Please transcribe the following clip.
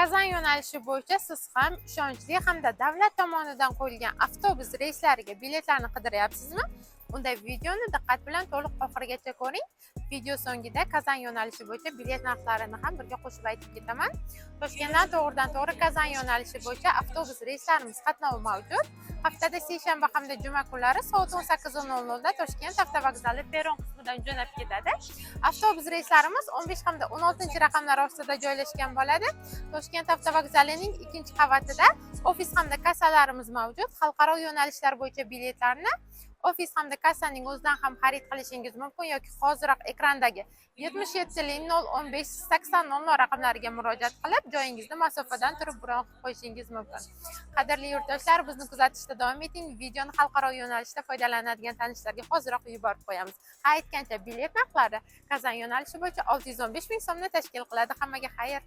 Kazan yo'nalishi bo'yicha siz ham ishonchli hamda davlat tomonidan qo'yilgan avtobus reyslariga biletlarni qidiryapsizmi? Unda videoni diqqat bilan to'liq oxirigacha ko'ring. Video so'ngida Kazan yo'nalishi bo'yicha bilet narxlarini ham birga qo'shib aytib ketaman. Toshkentdan to'g'ridan to'g'ri Kazan yo'nalishi bo'yicha avtobus reyslarimiz qatnovi mavjud. Haftada seshanba hamda juma kunlari soat 18:00 da Toshkent avtovokzali peron qismidan jo'nab ketadi. Avtobus reyslarimiz 15 hamda 16 raqamlar ostida joylashgan bo'ladi. Toshkent avtovokzalining ikkinchi qavatida ofis hamda kassalarimiz mavjud. Xalqaro yo'nalishlar bo'yicha biletlarni ofis hamda kassaning o'zidan ham xarid qilishingiz mumkin yoki hoziroq ekrandagi 77 015 80 00 raqamlariga murojaat qilib, joyingizni masofadan turib bron qilib qo'yishingiz mumkin. Qadrli yurtdoshlar, bizni kuzatishda davom eting. Videoni xalqaro yo'nalishda foydalanadigan tanishlarga hoziroq yuborib qo'yamiz. Ha, aytgancha, bilet narxlari Kazan yo'nalishi bo'yicha 615 ming so'mni tashkil qiladi. Hammaga xayr.